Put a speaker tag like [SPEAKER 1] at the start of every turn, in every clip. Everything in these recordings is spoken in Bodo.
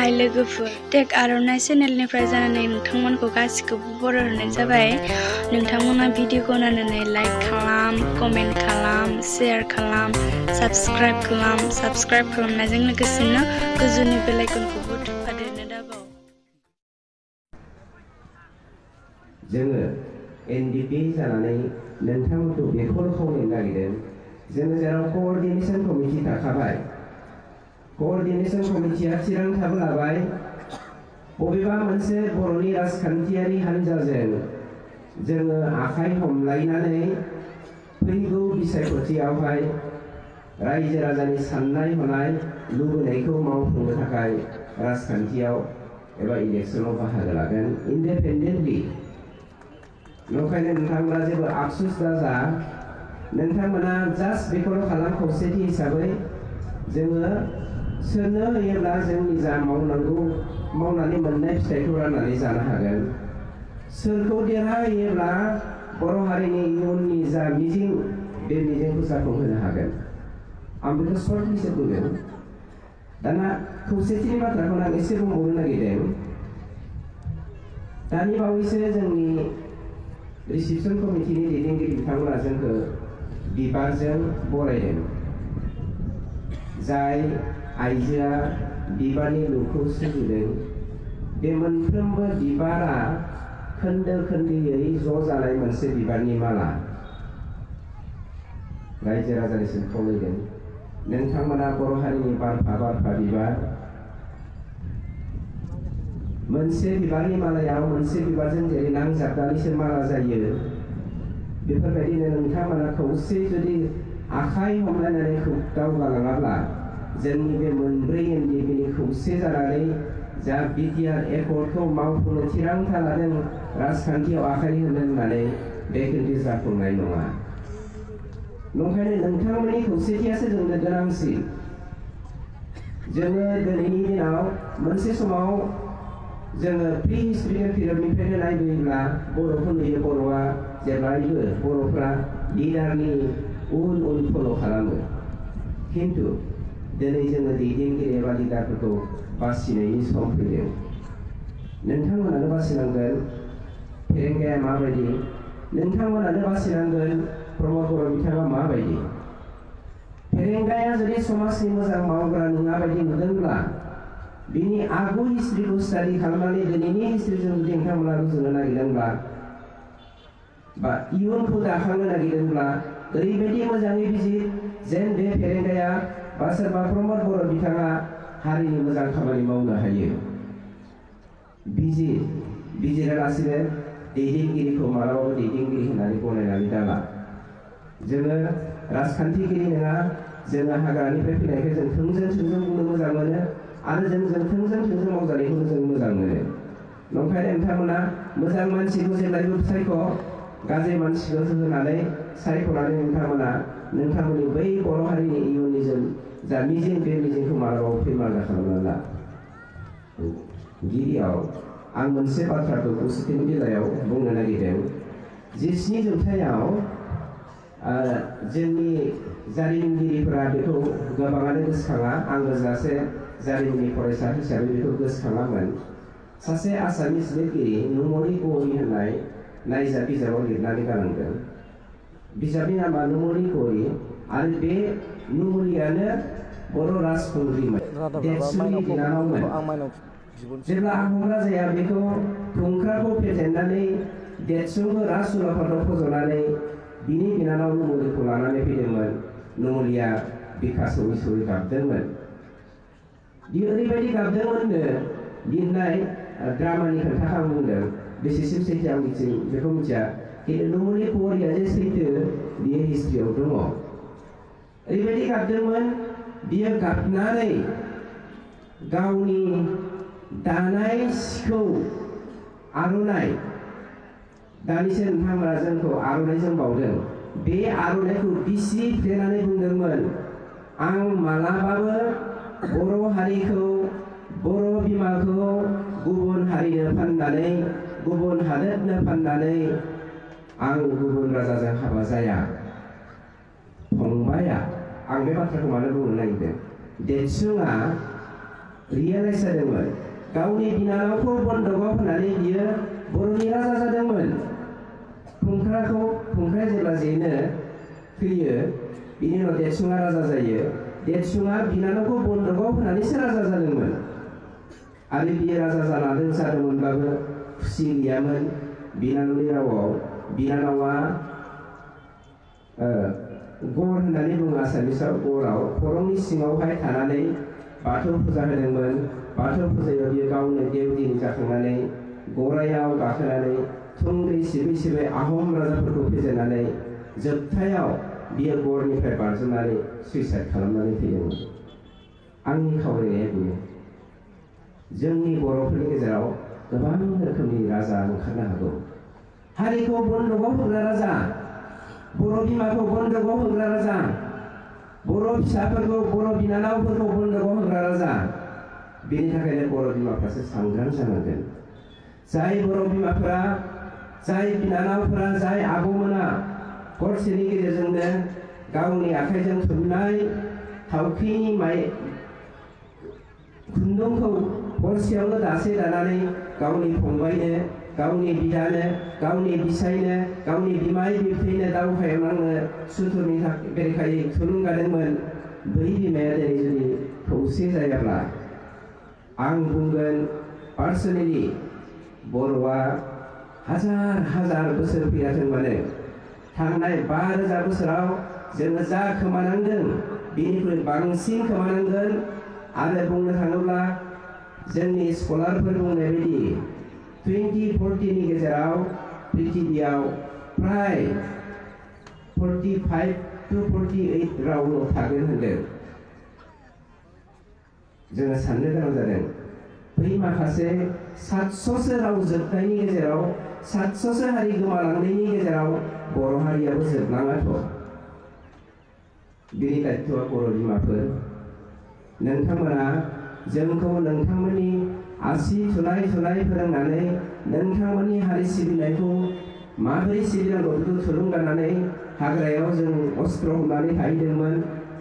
[SPEAKER 1] हाय लोगोफोर टेक आर'नाइ चेनेलनिफ्राय जानानै नोंथांमोनखौ गासिखौबो बरायहरनाय जाबाय। नोंथांमोना भिडिअखौ नायनानै लाइक खालाम, कमेन्ट खालाम, शेयार खालाम, साबस्क्राइब खालाम। साबस्क्राइब खालामनायजों लोगोसेनो गोजौनि बेल आइकनखौबो थुफादेरनो दाबाव।
[SPEAKER 2] जोङो एनडिपि जानानै नोंथांमोनखौ बेखौल' खावलायनो नागिरदों, जोङो जेराव क'अर्डिनेशन कमिटि थाखाबाय, क'अर्डिनेशन कमिटिया थिरांथाबो लाबाय बबेबा मोनसे बर'नि राजखान्थियारि हान्जाजों जोङो आखाइ हमलायनानै फैगौ बिसायख'थियावहाय रायजो राजानि साननाय हनाय लुबैनायखौ मावफुंनो थाखाय राजखान्थियाव एबा इलेक्सनाव बाहागो लागोन इन्डिपेन्डेन्टलि। नंखायनो नोंथांमोना जेबो आफसुस दाजा, नोंथांमोना जास्ट बेखौल' खालाम, खौसेथि हिसाबै जोङो सोरनो होयोब्ला जोंनि जा मावनांगौ मावनानै मोननाय फिथाइखौ राननानै जानो हागोन, सोरखौ देरहाहोयोब्ला बर' हारिनि इयुननि जा मिजिं बे मिजिंखौ जाफुंहोनो हागोन। आं बेखौ सर्टलिसो बुंदों। दाना खौसेथिनि बाथ्राखौ आं एसे बुंबावनो नागिरदों। दानि बावैसो जोंनि रिसेपसन कमिटिनि दैदेनगिरि बिथांमोना जोंखौ बिबारजों बरायदों। जाय आइजोआ बिबारनि लुखौ सुजुदों, बे मोनफ्रोमबो बिबारा खोन्दो खोन्दोयै ज' जानाय मोनसे बिबारनि माला। रायजो राजानिसिम खावलायदों, नोंथांमोना बर' हारिनि बारफा बारफा बिबार, मोनसे बिबारनि मालायाव मोनसे बिबारजों जेरै नांजाबनानैसो माला जायो, बेफोरबायदिनो नोंथांमोना खौसे जुदि आखाइ हमलायनानै दावगालाङाब्ला जोंनि बे मोनब्रै एनडिपिनि खौसे जानानै जा बिटिआर एकर्डखौ मावफुंनो थिरांथा लादों, राजखान्थियाव आखाइ होनो होननानै बे खिन्थु जाफुंनाय नङा। नंखायनो नोंथांमोननि खौसेथियासो जोंनो गोनांसिन। जोङो दिनैनि दिनाव मोनसे समाव जोङो प्रि हिस्ट'रिकेल पिरियडनिफ्रायनो नायबोयोब्ला बर'खौ नुयो, बर'आ जेब्लायबो बर'फ्रा लिडारनि उन उन फल' खालामो। खिन्थु दिनै जोङो दैदेनगिरि एबा लिडारफोरखौ बासिनायनि सम फैदों। नोंथांमोनानो बासिनांगोन फेरेंगाया माबायदि, नोंथांमोनानो बासिनांगोन प्रमद बर' बिथाङा माबायदि। फेरेंगाया जुदि समाजनि मोजां मावग्रा नङा बायदि नुदोंब्ला, बिनि आगु हिस्ट्रिखौ स्टाडि खालामनानै दिनैनि हिस्ट्रिजों जुदि नोंथांमोना रुजुनो नागिरदोंब्ला बा इयुनखौ दाखांनो नागिरदोंब्ला ओरैबायदि मोजाङै बिजिर जेन बे फेरेंगाया बा सोरबा प्रमद बर' बिथाङा हारिनि मोजां खामानि मावनो हायो। बिजिरालासिनो दैदेनगिरिखौ मालाबाबो दैदेनगिरि होननानै गनायनानै दाला। जोङो राजखान्थिगिरि नङा, जोङो हाग्रानिफ्राय फैनायखाय जों थोंजों बुंनो मोजां मोनो आरो जों थोंजों मावजानायखौनो जों मोजां मोनो। नंखायनो नोंथांमोना मोजां मानसिखौ जेब्लायबो सायख', गाज्रि मानसिखौ होनानै सायख'नानै नोंथांमोननि बै बर' हारिनि इयुननि जा मिजिं, बे मिजिंखौ मालाबाबो फैमाल खालामना ला। गिबियाव आं मोनसे बाथ्राखौ खौसेथिनि बेलायाव बुंनो नागिरदों। 17 जौथायाव जोंनि जारिमिनगिरिफोरा बेखौ गोबाङानो गोसोखाङा, आंबो सासे जारिमिननि फरायसा हिसाबै बेखौ गोसोखाङामोन। सासे आसामिस लिरगिरि नुमलि गौरी होननाय नायजाब बिजाबाव लिरनानै गालांदों। बिजाबनि नामा नुमलि गौरी, आरो बे नुमलियानो बर' राजखुंग्रिमोन, देरसुंनि बिनानावमोन। जेब्ला आहम राजाया बेखौ खुंख्राखौ फेजेननानै देरसुंखौ राजउलाफादाव फज'नानै बिनि बिनानाव नुमलिखौ लानानै फैदोंमोन, नुमलिया बिखा सौयै गाबदोंमोन। बियो ओरैबायदि गाबदोंमोननो लिरनाय ड्रामानि खोथाखौ आं बुंदों, बेसेसिम सैथो आं बेखौ मिथिया, खिन्थु नुमलि गौरीया जे सैथो बियो हिस्ट्रियाव दङ। ओरैबायदि गाबदोंमोन, बियो गाबनानै गावनि दानाय सिखौ आर'नाइ, दानिसो नोंथांमोना जोंखौ आर'नाइजों बावदों, बे आर'नाइखौ बिसिफ्लेनानै बुंदोंमोन, आं मालाबाबो बर' हारिखौ, बर' बिमाखौ गुबुन हारिनो फाननानै, गुबुन हादोरनो फाननानै आं गुबुन राजाजों हाबा जाया। फंबाया, आं बे बाथ्राखौ मानो बुंनो नागिरदों, देरसुङा रियेलाइज जादोंमोन गावनि बिनानावखौ बन्दकआव होनानै बियो बर'नि राजा जादोंमोन। खुंख्राया जेब्ला जेनो फैयो बिनि उनाव देरसुङा राजा जायो। देरसुङा बिनानावखौ बन्दकआव होनानैसो राजा जादोंमोन आरो बियो राजा जादोंमोनबाबो खुसि गैयामोन बिनानावनि रावआव। बिनानावा गर होननानै बुङो आसामिसाव, गराव खरंनि सिङावहाय थानानै बाथौ फुजा होदोंमोन। बाथौ फुजायाव बियो गावनो देवदिन जाखांनानै गरायाव गाखोनानै थुंग्रि सिबै सिबै आहम राजाफोरखौ फेजेननानै जोबथायाव बियो गरनिफ्राय बारजुमनानै सुइसाइड खालामनानै थैदोंमोन। आंनि खावलायनाया बेनो, जोंनि बर'फोरनि गेजेराव गोबां रोखोमनि राजा ओंखारनो हागौ। हारिखौ बन्दकआव होग्रा राजा, बर' बिमाखौ बन्दकआव होग्रा राजा, बर' फिसाफोरखौ बर' बिनानावफोरखौ बन्दकआव होग्रा राजा। बेनि थाखायनो बर' बिमाफ्रासो सांग्रां जानांगोन। जाय बर' बिमाफोरा, जाय बिनानावफोरा, जाय आबौमोना हरसेनि गेजेरजोंनो गावनि आखाइजों थुननाय थावख्रिनि खुन्दुंखौ हरसेयावनो दासे दानानै गावनि फंबायनो, गावनि बिदानो, गावनि बिसायनो, गावनि बिमाय बिबथैनो दावहायाव नांनो सुथुरनि बेरेखायै थुलुंगादोंमोन, बै बिमाया दिनै जुदि खौसे जायाब्ला आं बुंगोन पार्सनेलि बर'आ हाजार बोसोर फैयाथों मानो थांनाय 5000 बोसोराव जोङो जा खोमानांदों बेनिख्रुइ बांसिन खोमानांगोन। आरो बुंनो थाङोब्ला जोंनि स्कलारफोर बुंनाय बायदि 2040 नि गेजेराव पृथिबियाव प्राय 45 to 48 रावल' थागोन होनदों। जोङो साननो गोनां जादों बै माखासे 700सो राव जोबनायनि गेजेराव, 700सो हारि गोमालांनायनि गेजेराव बर' हारियाबो जोबलाङाथ'। बिनि दायित्वआ बर' बिमाफोर, नोंथांमोना जोंखौ नोंथांमोननि आसि थुनाय फोरोंनानै नोंथांमोननि हारि सिबिनायखौ माबोरै सिबिनांगौ बेखौ थुलुंगानानै हाग्रायाव जों अस्त्र हमनानै थाहैदोंमोन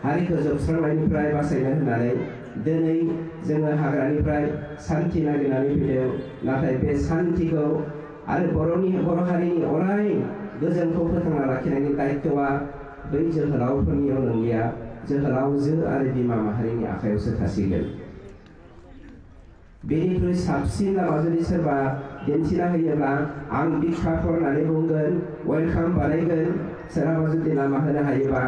[SPEAKER 2] हारिखौ जोबस्रांनायनिफ्राय बासायनो होननानै। दिनै जोङो हाग्रानिफ्राय सान्थि नागिरनानै फैदों, नाथाय बे सान्थिखौ आरो बर' हारिनि अराय गोजोनखौ फोथांना लाखिनायनि दायित्वआ बै जोहोलावफोरनियाव नंलिया, जोहोलावजो आरो बिमा माहारिनि आखायावसो थासिगोन। बेनिख्रुइ साबसिन लामा जुदि सोरबा दिन्थिना होयोब्ला आं बिखाखर होननानै बुंगोन, वेलकाम बानायगोन। सोरहाबा जुदि लामा होनो हायोबा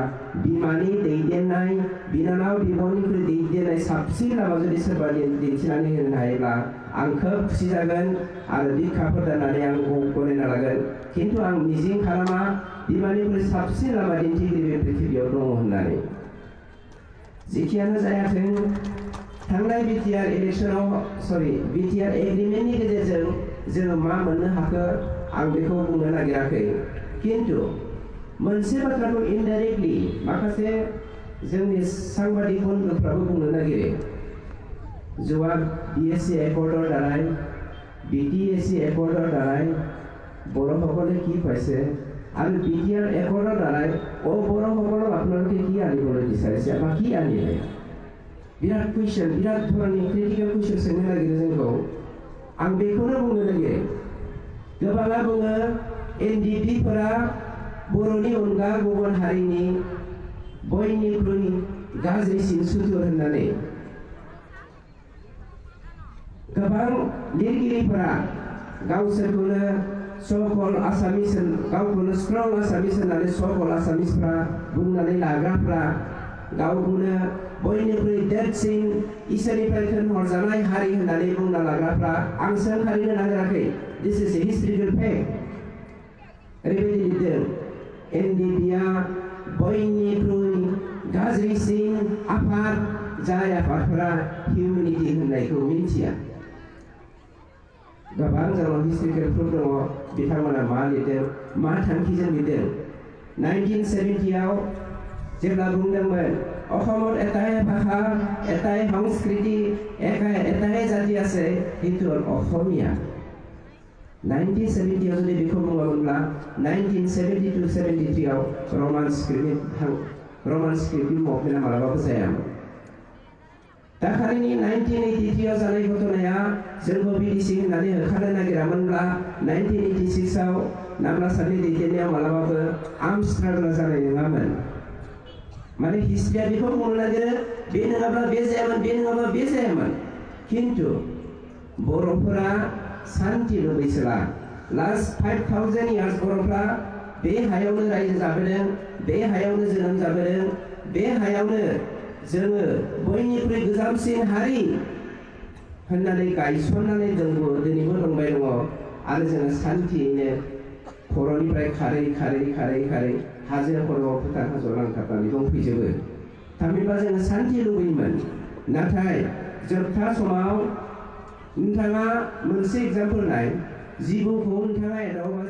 [SPEAKER 2] बिमानि दैदेननाय, बिनानाव बिब'निख्रुइ दैदेननाय साबसिन लामा जुदि सोरबा दिन्थिनानै होनो हायोब्ला आं खोब खुसि जागोन आरो बिखाफोर दोननानै आं गनायना लागोन। खिन्थु आं मिजिं खालामा बिमानिख्रुइ साबसिन लामा दिन्थिगिरि बे पृथिबियाव दङ होननानै। जेखियानो जायाथों, थांनाय बिटिआर एग्रिमेन्टनि गेजेरजों जोङो मा मोननो हाखो आं बेखौ बुंनो नागिराखै। खिन्थु मोनसे बाथ्राखौ इनडाइरेक्टलि माखासे जोंनि सांबादिक बन्धुफ्राबो बुंनो नागिरो। जोआ BSc একৰ্ডৰ দ্বাৰাই, BTSc একৰ্ডৰ দ্বাৰাই বড়োসকলে কি পাইছে আৰু BTR একৰ্ডৰ দ্বাৰাই বড়োসকলক আপোনালোকে কি আনিবলৈ বিচাৰিছে বা কি আনিলে? বিৰাট কুৱেশ্যন, বিৰাট ধৰণে ক্ৰিটিকেল কুৱেশ্যन सोंनो नागिरो जोंखौ। आं बेखौनो बुंनो नागिरो, गोबाङा बुङो NDPफोरा बर'नि अनगा गुबुन हारिनि बयनिख्रुइ गाज्रिसिन सुथुर होननानै। गोबां लिरगिरिफोरा गावसोरखौनो सकल आसामिस, गावखौनो स्ट्रं आसामिस होननानै सकल आसामिसफ्रा बुंनानै लाग्राफ्रा, गावखौनो बयनिख्रुइ देरसिन इसोरनिफ्राय थिनहरजानाय हारि होननानै बुंना लाग्राफ्रा आं सोंखारिनो नागिराखै। दिस इज ए हिस्ट्रिकेल फेक्ट। ओरैबायदि लिरदों, NDPआ बयनिख्रुइ गाज्रिसिन आफाद, जाय आफादफोरा हिउमेनिटी होननायखौ मिन्थिया। गोबां जोंनाव हिस्ट्रिकेलफोर दङ, बिथांमोना मा लिरदों, मा थांखिजों लिरदों। 1970आव जेब्ला बुंदोंमोन অসমত এটাই ভাষা, এটাই সংস্কৃতি, এটাই জাতি আছে, সেইটো হ'ল অসমীয়া। 1970 যদি बेखौ बुङोमोनब्ला 1972-73आव रमान स्क्रिप्टनि मुभमेन्टआ मालाबाबो जायामोन। दाखालिनि 1983 आव जानाय घटनाया जोंखौ बिडिसि होननानै होखारनो नागिरामोनब्ला 1986 आव नाब्ला सारनि दैदेननायाव मालाबाबो आर्म स्ट्रागल जानाय नङामोन। माने हिस्ट्रिया बेखौ बुंनो नागिरो बे नङाब्ला बे जायामोन, बे नङाब्ला बे जायामोन। किन्तु बर'फोरा शान्ति लुबैसोला। लास्ट 5000 इयार्स बर'फ्रा बे हायावनो रायजो जाबोदों, बे हायावनो जोनोम जाबोदों, बे हायावनो जोङो बयनिख्रुइ गोजामसिन हारि होननानै गायसननानै दंबो दिनैबो दंबाय दङ। आरो जोङो शान्तियैनो खर'निफ्राय खारै खारै खारै खारै हाजो खर'आव फोथार हाजोआव नांथाबनानै दंफैजोबो। थामहिनबा जोङो शान्ति लुबैयोमोन। नाथाय जोबथा समाव नोंथाङा मोनसे एग्जाम्पल नाय, जिबौखौ नोंथाङा एदावोबा